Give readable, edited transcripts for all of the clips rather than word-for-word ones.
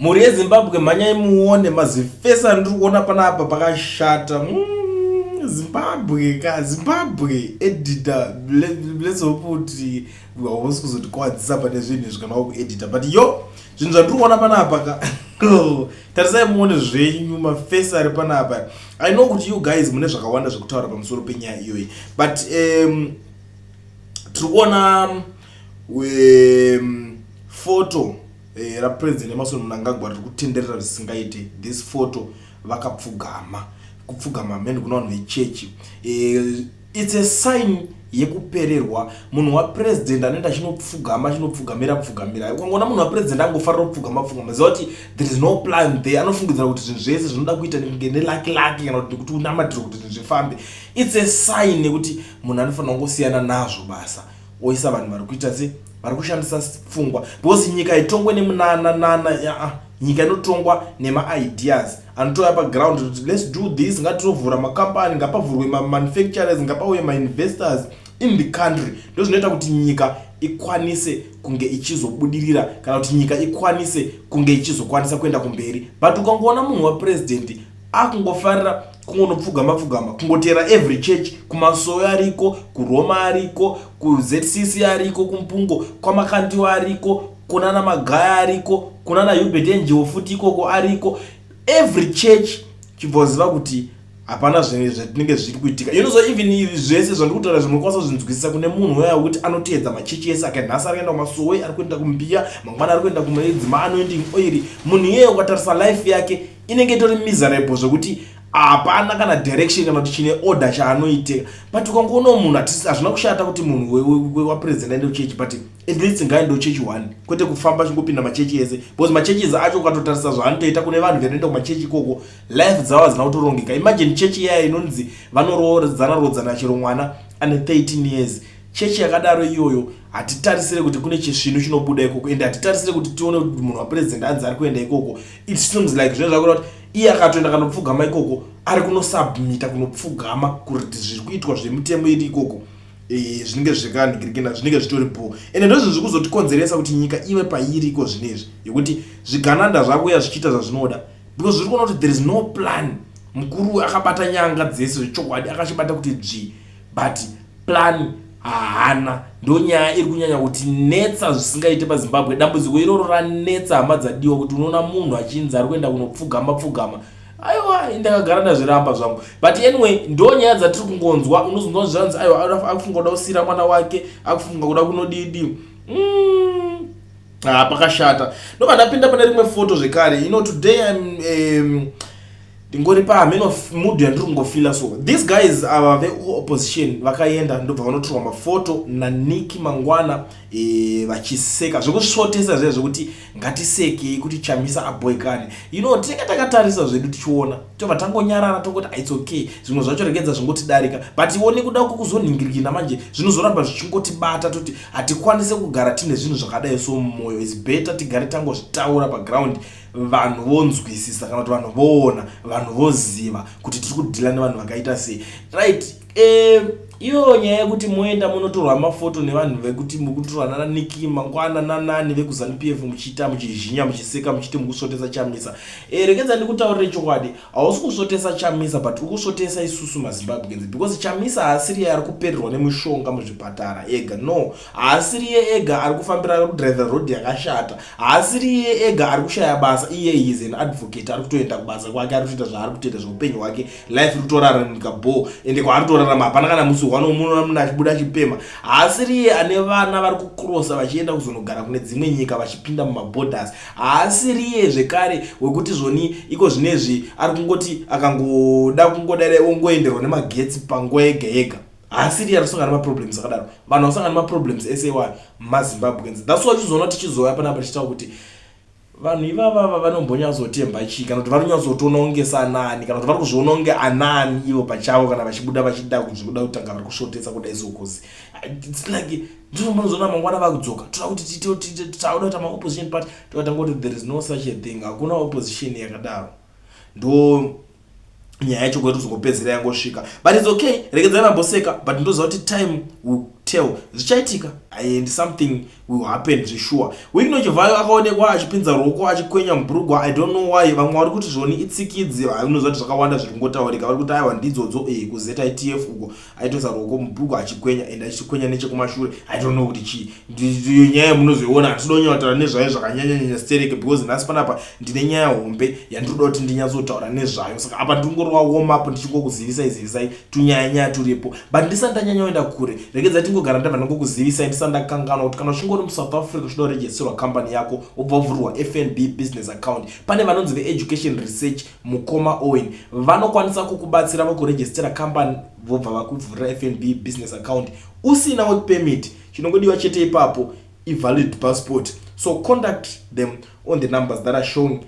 Mhuri yeZimbabwe, mhanyai muone mazifesi andiri kuona panapa, pakashata. Zimbabwe ka, Zimbabwe. Editor, let's hope kuti hausi kuzotikwadzisa pane zvinhu izvi kana wakuedita, but yo, zvinhu zvandiri kuona panapa ka, tarisai muone zvenyu mafesi ari panapa. I know kuti you guys mune zvakawanda zvekutaura pamusoro penyaya iyoyi, but tiri kuona foto raPresident Emmerson Mnangagwa riri kutenderera zvisingaite. This photo, vakapfugama, kupfugama mene kuna vanhu vechechi. It's a sign yekupererwa. Munhu wapresident anoenda achinopfugama, achinopfugamira, pfugamira. Ukangoona munhu wapresident angofarira kupfugama pfugama, ziva kuti there is no plan there. Anofungidzira kuti zvinhu zvese zvinoda kuita nge neluck luck, kana kuti nekuti unamatirwe kuti zvinhu zvifambe. It's a sign yekuti munhu anofanira kungosiyana nazvo basa, oisa vanhu vari kuita se vari kushandisa pfungwa, because nyika itongwe nemunana nana yaa. Nyika inotongwa nemaideas anotouya paground kuti let's do this, ngatitovhura makambani, ngapavhurwe mamanufacturers, ngapauye mainvestors in the country. Ndo zvinoita kuti nyika ikwanise kunge ichizobudirira, kana kuti nyika ikwanise kunge ichizokwanisa kuenda kumberi. But ukangoona munhu wapurezidendi akungofarira kungonopfugama pfugama, kungotera every church, kumasoyo ariko, kuRoma ariko, kuZCC ariko, kumpungo kwamakandiwa ariko, kunana Magaya ariko, kunana Hubert Angel futi ikoko ariko, every church, chibvoziva kuti hapana zvatinenge zviri kuitika. So even zvese zvandiri kutaura zvinokwanisa kuzvinzwisisa kune munhu uya wekuti anoteedza machechi ese ake. Nhasi ari kuenda kumasowe, ari kuenda kumbiya, mangwana ari kuenda kumadzima anointing oil. Munhu iyeye ukatarisa life yake, inenge itori miserable zvekuti hapana kana direction kana kuti chine order chaanoiteka. But ukangoonawo munhu, hazvina kushata kuti munhu wapresident aende kuchechi, but at least ngaende kuchechi one, kwete kufamba chingopinda machechi ese, because machurches acho ukatotarisa zvaanotoita kune vanhu vanoenda kumachechi ikoko, life dzavo hadzina kutorongeka. Imagine chechi iyaya inonzi vanorodzana rodzana chero mwana ane 13 years. Chechi yakadaro iyoyo, hatitarisire kuti kune chisvinu chinobuda ikoko, ende hatitarisire kuti tione kuti munhu wapurezidendi anzi ari kuenda ikoko. It seems like zvinenge zvakuda kuti iye akatoenda kanopfugama ikoko, ari kunosubmita kunopfugama kuti zviri kuitwa zvemutemo iri ikoko, zvinenge zvakanhingirikina, zvinenge zvitori po. Ende ndozvinhu zviri kuzotikonzeresa kuti nyika ive pairi iko zvinezvi, yekuti zvigananda zvakuuya zvichiita zvazvinoda, because zviri kuona kuti there is no plan. Mukuru akabata nyanga dzese zvechokwadi, akachibata kuti dzvi, but plan haana. Ndo nyaya iri kunyanya kuti netsa zvisingaite paZimbabwe. Dambudziko iroro ranetsa, hama dzadiwa, kuti unoona munhu achinzi ari kuenda kunopfugama pfugama. Aiwa, ndakagara ndazviramba zvangu, but anyway, ndo nyaya dzatiri kungonzwa. Unozonzwa zvanzi aiwa, akufunga kuda kusiyira mwana wake, akufunga kuda kunodidi. Ah, pakashata. Ndobva ndapinda pane rimwe foto zvekare. Today I'm ndingori pahameno mood yandiri kungofila. So these guys ava veopposition vakaenda, ndobva vanotorwa mafoto naNick Mangwana, vachiseka zvekusvotesa zviya zvekuti ngatisekei kuti Chamisa aboikane. Tinenge takatarisa zvedu tichiona, tobva tangonyarara, tongoti it's okay, zvimwe zvacho regedza zvingotidarika. But ione kuda kuzonhingirikina manje, zvinozoramba zvichingotibata, toti hatikwanise kugara tine zvinhu zvakadai so mumwoyo. Is better tigare tangozvitaura paground, vanhu vonzwisisa, kana kuti vanhu voona, vanhu voziva kuti tiri kudhila nevanhu vakaita sei, right? Iyo nyaya yekuti moenda munotorwa mafoto nevanhu vekuti mukutorwa nana Nick Mangwana nanani vekuZANU PF, muchiita muchizhinya, muchiseka, muchiti mukusvotesa Chamisa, regedza ndikutaurire chokwadi, hausi kusvotesa Chamisa, but uri kusvotesa isusu maZimbabweans, because Chamisa haasiriye ari kupererwa nemushonga muzvipatara ega. No, haasiriye ega ari kufambira kudhiraivha road yakashata, haasiriye ega ari kushaya basa. Iye is an advocate, ari kutoenda kubasa kwake, ari kutoita zvaari kutoita zveupenyu hwake, life iri kutoraramika bo, ende kwaari kutorarama hapana kana musi wanomuona munhu achibuda achipema. Haasiriye ane vana vari kucrossa vachienda kuzonogara kune dzimwe nyika, vachipinda mumaborders. Haasiriye zvekare wekuti zvoni iko zvinezvi ari kungoti akangoda kungodai ongoenderwa nemagetsi panguva yega yega. Haasiriye ari kusangana nemaproblems akadaro. Vanhu vasangana nemaproblems ese iwayo maZimbabweans. That's why uchizoona tichizouya panapa tichitaura kuti vanhu ivavava vanombonyatsotemba chii, kana kuti vanonyatsotoona kunge sanani, kana kuti vari kuzviona kunge anani ivo pachavo, kana vachibuda vachida kuzvikuda kutanga vari kusvotesa kudai. So cause it's like ndinombonozona mangwana vakudzoka, toda kuti tauda kuita maopposition party, tokatanga kuti there is no such a thing, hakuna opposition yakadaro. Ndo nyaya yacho kwetu kuzongopedzera yangosvika, but it's okay, regedzai vamboseka, but ndoziva kuti time will tell zvichaitika and something. will happen zveshuwa. Wicknell Chivayo akaonekwa achipinza ruoko achikwenya mubhurugwa. I don't know why vamwe vari kuti zvoni itsikidzi. Unoziva kuti zvakawanda zviri kungotaurika, vari kuti aiwa, ndidzodzo kuZITF uko aitoisa ruoko mubhurugwa achikwenya and achikwenya nechekumashure. I don't know kuti chii. Ndiyo nyaya yamunozoiona. Handisida kunyanya nezvayo zvakanyanyanyanya stereke because nhasi panapa ndine nyaya hombe yandinoda kuti ndinyatsotaura nezvayo. Saka apa ndingorova warm up, ndichingokuzivisai zivisai tunyaya nyaya turipo. But ndisati ndanyanya kuenda kure, regedzai tingogara ndabva ndingokuzivisai ndisati ndakanganwa kuti kana uchinge uri muSouth Africa uchida kuregisterwa kambani yako, wobva wavhurirwa FNB business account, pane vanonzi veEducation Research, mukoma Owen, vanokwanisa kukubatsira vokurejistera kambani, vobva vakuvhurira FNB business account usina work permit. Chinongodiwa chete ipapo ivalid passport. So contact them on the numbers that are shown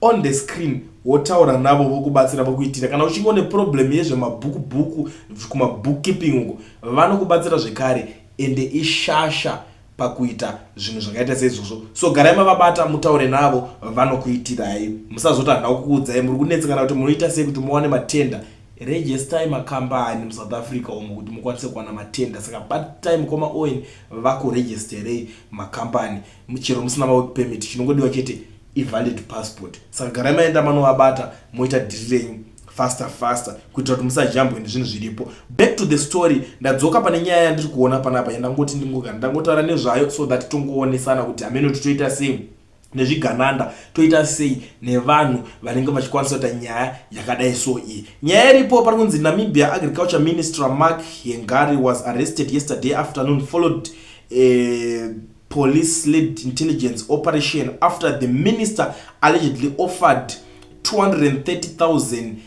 on the screen, wotaura navo, vokubatsira, vokuitira. Kana uchinge une problem yezvemabhuku bhuku, kumabookkeeping uko, vanokubatsira zvekare, ende ishasha pakuita zvinhu zvakaita seizvozvo. So garai mavabata, mutaure navo, vanokuitirai. Musazoti handina kukuudzai. Muri kunetsekana kuti munoita sei kuti muwane matenda, registai makambani muSouth Africa umo kuti mukwanise kuwana matenda. Saka batai mukoma Owen vakuregisterei makambani chero musina mawork permit. Chinongodiwa chete ivalid passport. Saka garai maenda manovabata, moita dhiri renyu faster faster kuitira kuti musajambwe nezvinhu zviripo. Back to the story. Ndadzoka pane nyaya yandiri kuona panapa yandangoti ndingogara ndangotaura nezvayo so that tongoonesana kuti hameno titoita sei nezvigananda, toita sei nevanhu vanenge vachikwanisa kuita nyaya yakadai. So iyi nyaya iripo, pari kunzi Namibia Agriculture Minister Mark Hengari was arrested yesterday afternoon followed a police led intelligence operation after the minister allegedly offered 230,000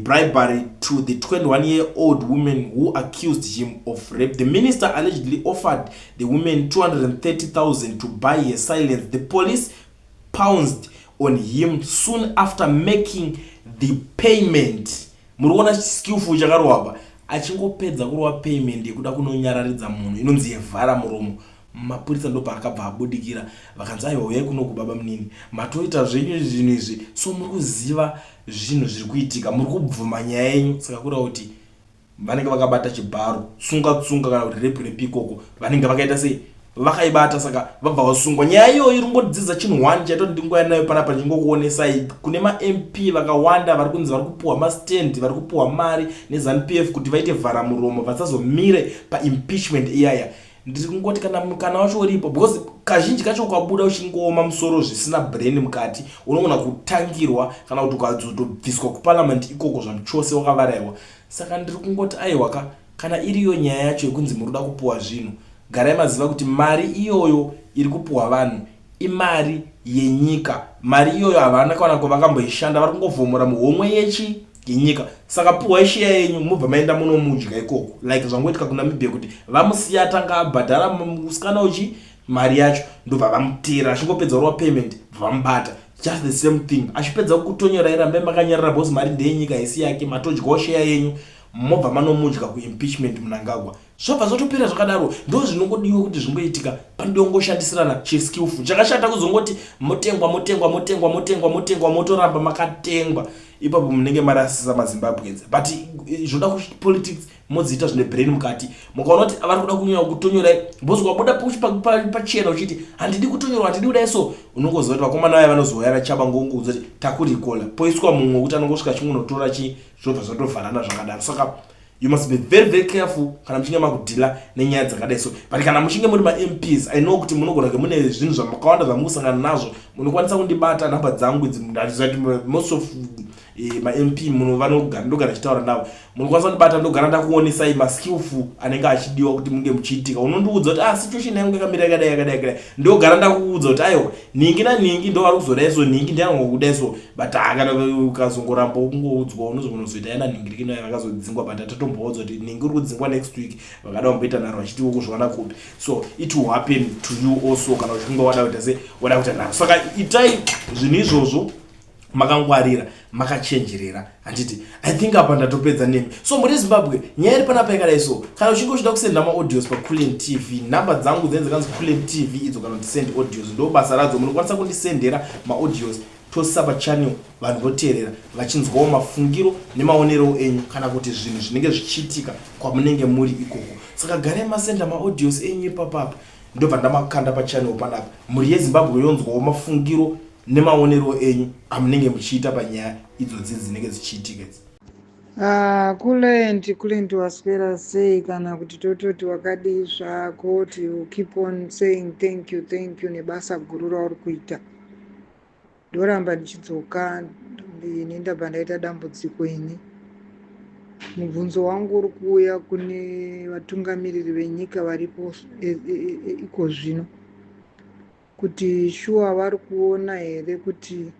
bribery to the 21-year-old woman who accused him of rape. The minister allegedly offered the woman 230,000 to buy her silence. The police pounced on him soon after making the payment. Muri kuona skillful chakarova pa achingopedza kurova payment yekuda kunonyararidza munhu inonzi yevhara muromo. Mapurisa ndopaakabva abudikira, vakanzi, "Aiwa, uyai kunoku baba munini, matoita zvenyu zvinhu izvi, so muri kuziva zvinhu zviri kuitika, muri kubvuma nyaya yenyu." Saka kureva kuti vanenge vakabata chibharo, tsunga tsunga kana kuti rape rape ikoko, vanenge vakaita sei, vakaibata. Saka vabva vasungwa. Nyaya iyoyo iri kungodzidza chinhu one chaita kuti ndingoya nayo panapa ndichingokuonesai. Kune maMP vakawanda vari kunzi vari kupuhwa mastand, vari kupuhwa mari neZANU PF kuti vaite vhara muromo, vasazomire paimpeachment iyaya. Ndiri kungoti kana mukana wacho uripo, because kazhinji kacho ukabuda uchingooma musoro zvisina brain mukati, unogona kutangirwa kana kuti ukazotobviswa kuparliament ikoko zvamuchose wakavaraiwa. Saka ndiri kungoti aiwa ka, kana iriyo nyaya yacho yekunzi muri kuda kupuwa zvinhu, garai maziva kuti mari iyoyo iri kupuhwa vanhu imari yenyika. Mari iyoyo havana kana kwavakamboishanda, vari kungovhomora muhomwe yechi yenyika. Saka puhwai share yenyu, mubva maenda munomudya ikoko, like zvangoitika kuNamibia kuti vamusiya atanga abhadhara musikana uchi mari yacho, ndobva vamutera. Achingopedza kurova payment, bva vamubata. Just the same thing, achipedza kutonyorai, rambai makanyarara because mari ndeyenyika, haisi yake. Matodyawo share yenyu, mobva manomudya kuimpeachment Mnangagwa, zvobva zvatopera zvakadaro. Ndo zvinongodiwa kuti zvingoitika. Panodiwa kungoshandisirana cheskillful. Chakashata kuzongoti motengwa, motengwa, motengwa, motengwa, motengwa, motoramba makatengwa. Ipapo munenge marasisa maZimbabweans. But zvoda politics modziita zvine brain mukati. Mukaona kuti vari kuda kunyanya kutonyorai, because ukabuda pachena uchiti handidi kutonyorwa, handidi kudai, so unongoziva kuti vakomana vaya vanozouya vachaba ngongoudza kuti takurikola, poiswa mumwe wekuti anongosvika chingonotora chi, zvobva zvatovharana zvakadaro. Saka you must be very very careful kana muchinge makudeala nenyaya dzakadai. So but kana muchinge muri maMPs, I know kuti munogona kunge mune zvinhu zvakawanda zvamukusangana nazvo. Munokwanisa kundibata, nhamba dzangu idzi, ndazati most of maMP muno vanogara, ndogara ndichitaura navo. Munokwanisa kundibata, ndogara ndakuonesai maskillful anenge achidiwa kuti munge muchiitika. Unondiudza kuti ah, situation yangu yakamira yakadai, yakadai, yakadai, ndogara ndakuudza kuti aiwa, ningi naningi ndo vari kuzodai, so ningi ndianongokudai. So but ah, kana ukazongoramba ukungoudzwa, unozogonozoita yana ningirikino vakazodzingwa, but atatomboudza kuti ningi uri kudzingwa next week, vakada kumboita nharo vachiti ukuzviwana kupi. So it will happen to you also kana uchinge wada kuita se wada kuita nharo. Saka itai zvinhu izvozvo makangwarira, makachenjerera, handiti? I think apa ndatopedza nemi. So muri Zimbabwe, nyaya iri panapa yakadai. So kana uchinge uchida kusenda maaudios paCulen TV, nhamba dzangu dzinenge dzakanzi Culen TV idzo, kana kuti send audios, ndo basa radzo. Munokwanisa kundisendera maaudios, tosisa pachannel, vanhu voteerera vachinzwawo mafungiro nemaonero enyu kana kuti zvinhu zvinenge zvichiitika kwamunenge muri ikoko. Saka garai masenda maaudios enyu ipapapa. Ndobva ndamakanda pachannel panapa, mhuri yeZimbabwe yonzwawo mafungiro nemaonero enyu amunenge muchiita panyaya idzodzi dzinenge dzichiitika idzi. Ah, Kulent, Kulent, waswera sei, kana kuti tototi wakadii zvako? You keep on saying thank you, thank you nebasa guru rauri kuita. Ndoramba ndichidzoka ini, ndabva ndaita dambudziko ini. Mubvunzo wangu uri kuuya kune vatungamiriri venyika varipo iko zvino, kuti shuwa vari kuona here kuti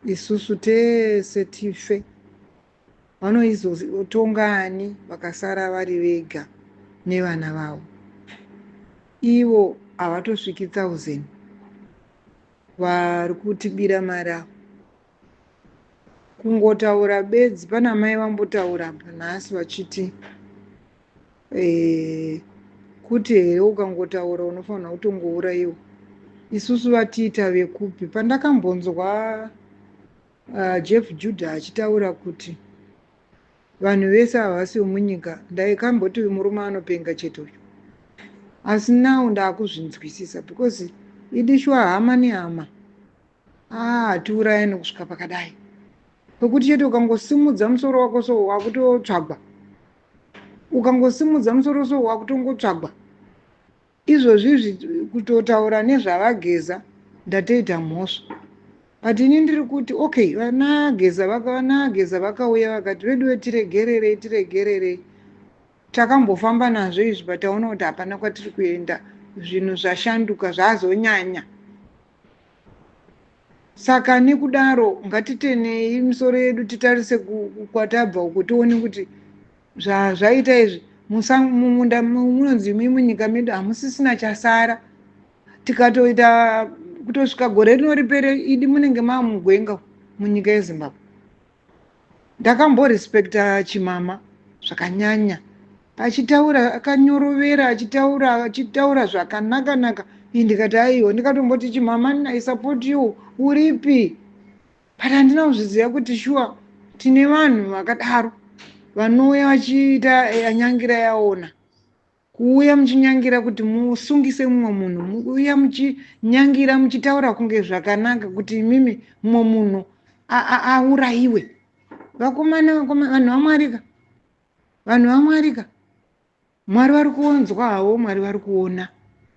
isusu tese tife, vanoizotonga ani vakasara vari vega nevana vavo? Ivo havatosviki 1000 vari kutibira mari avo. Kungotaura bedzi, pana mai vambotaura nhasi vachiti kuti here ukangotaura unofanira kutongourayiwa. Isusu vatiita vekupi? Pandakambonzwa Jeff Judah achitaura kuti vanhu vese havasi vemunyika, ndaikamboti murume anopenga chete uyu, asi now ndaakuzvinzwisisa, because idishwa hama nehama. Hatiurayani kusvika pakadai, pekuti chete ukangosimudza musoro wako so, wakutotsvagwa. Ukangosimudza musoro so, wakutongotsvagwa. Izvozvizvi kutotaura nezvavaGeza ndatoita mhosva, but ini ndiri kuti okay, vanaGeza vakauya vakati, "Veduwe, tiregererei, tiregererei, takambofamba nazvo izvi, but taona kuti hapana kwatiri kuenda, zvinhu zvashanduka, zvazonyanya. Saka nekudaro ngatitenei misoro yedu, titarise kwatabva uko, tione kuti zvaita izvi mumunda munonzi munyika medu hamusisina chasara. Tikatoita kutosvika gore rino ripere, idi munenge maamugwenga munyika yeZimbabwe." Ndakamborespekta Chimama zvakanyanya achitaura akanyorovera, achitaura, achitaura zvakanaka-naka. Ii, ndikati aiwa, ndikatomboti, "Chimama, I support you, uripi?" But handina kuzviziva kuti shuwa tine vanhu vakadaro vanouya vachiita anyangira yaona kuuya muchinyangira kuti musungise mumwe munhu, muuya muchinyangira, muchitaura kunge zvakanaka kuti imimi mumwe munhu aurayiwe. Vakomana, vakomana, vanhu vaMwarika, vanhu vaMwarika, Mwari vari kuonzwa havo, Mwari vari kuona.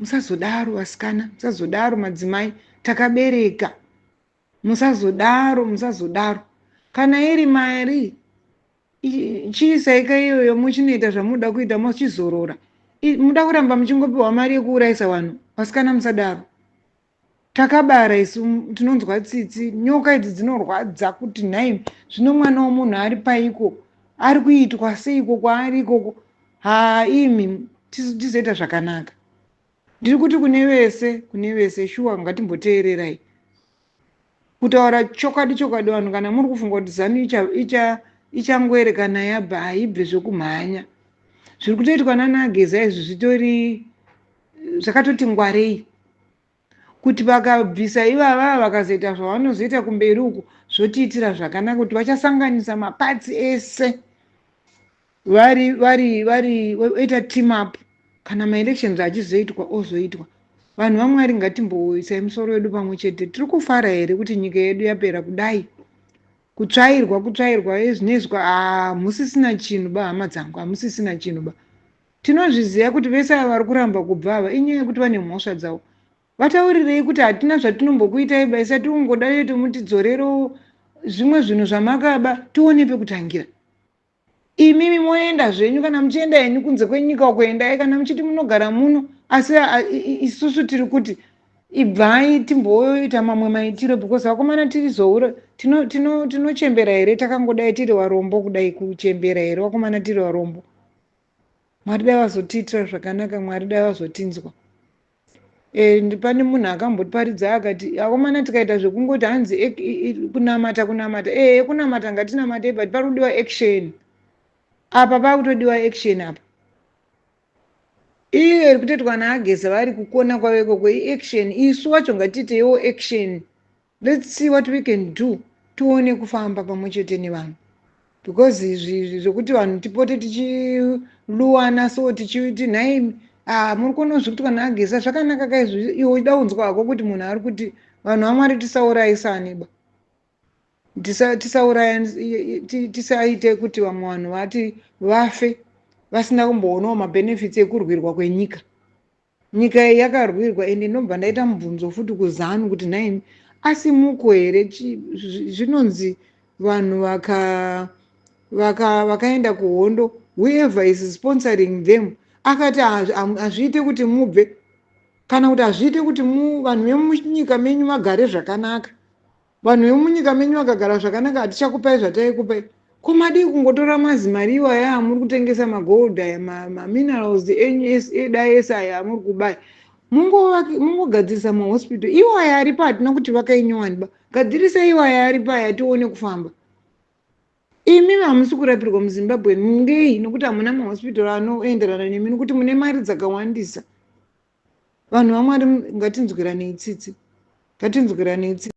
Musazodaro vasikana, musazodaro madzimai, takabereka, musazodaro, musazodaro. Kana iri mari, chiisaika iyoyo, muchinoita zvamunoda kuita, muchizorora. Muda kuramba muchingopiwa mari yekuurayisa vanhu? Vasikana, musadaro. Takabara isu, tinonzwa tsitsi. Nyoka idzi dzinorwadza kuti nhai, zvino mwana womunhu ari paiko, ari kuitwa seiko kwaari ikoko? Ha, imi, tizoita zvakanaka. Ndiri kuti kune vese, kune vese, shuwa ngatimboteererai kutaura chokwadi. Chokwadi, vanhu, kana muri kufunga kuti ZANU ichangoerekana yabva, haibve zvekumhanya. Zviri kutoitwa nanaGeza izvi zvitori zvakatoti ngwarei, kuti vakabvisa ivava, vakazoita zvavanozoita kumberi uku, zvotiitira zvakanaka, kuti vachasanganisa maparts ese vari oita team up. Kana maelections achizoitwa, ozoitwa. Vanhu vaMwari, ngatimboisai misoro yedu pamwe chete. Tiri kufara here kuti nyika yedu yapera kudai? Kutsvairwa, kutsvairwa ezvinezwa, hamusisina chinhu ba, hama dzangu, hamusisina chinhu ba. Tinozviziva kuti vese ava vari kuramba kubva ava inyaya yekuti vane mhosva dzavo. Vataurirei kuti hatina zvatinombokuitai ba, isati kungoda chete mutidzorerewo zvimwe zvinhu zvamakaba, tione pekutangira. Imimi moenda zvenyu, kana muchienda henyu kunze kwenyika uko, endai. Kana muchiti munogara muno, asi isusu tiri kuti ibvai, timboita mamwe maitiro, because vakomana tirizoura, tinochembera here takangodai tiri varombo kudai? Kuchembera here vakomana tiri varombo? Mwari dai vazotiitira zvakanaka, Mwari dai vazotinzwa. Pane munhu akambotiparidza akati, akomana, tikaita zvekungoti hanzi kunamata, kunamata, ehe, kunamata ngatinamatei, but pari kudiwa action apa, pakutodiwa action apa. Iyo iri kutoitwa naAgeza vari kukona kwavo ikoko iaction. Isu wacho ngatiiteiwo action. Let's see what we can do, tione kufamba pamwe chete nevanhu, because izvi zvekuti vanhu tipote tichiluwana so, tichiti nhai. Ah, muri kuona zvekuti kana ageza zvakanaka kaizvo. Iwe uchida kunzwa hako kuti munhu ari kuti vanhu vaMwari tisaurayisane ba, tisauraya, tisaite kuti vamwe vanhu vati vafe vasina kumboonawo mabenefits ekurwirwa kwenyika. Nyika iyi yakarwirwa. Ende ndinobva ndaita mubvunzo futi kuZANU kuti nhaimi, asi muko here? Zvinonzi vanhu vakaenda kuhondo, whoever is sponsoring them akati hazviite kuti mubve, kana kuti hazviite kuti vanhu vemunyika menyu vagare zvakanaka. Vanhu vemunyika menyu vakagara zvakanaka, hatichakupai zvataikupai. Ko madii kungotora mazimari iwaya amuri kutengesa, magold aya, maminerals enyu eda ese aya amuri kubaya, mungogadzirisa mahospital iwaya aripo? Hatina kuti vakai nyowani ba, gadzirisai iwaya aripo aya, tione kufamba. Imi hamusi kurapirwa muZimbabwe ngei? Nokuti hamuna mahospital anoenderana nemi, nokuti mune mari dzakawandisa. Vanhu vaMwari, ngatinzwiranei tsitsi, ngatinzwiranei tsitsi.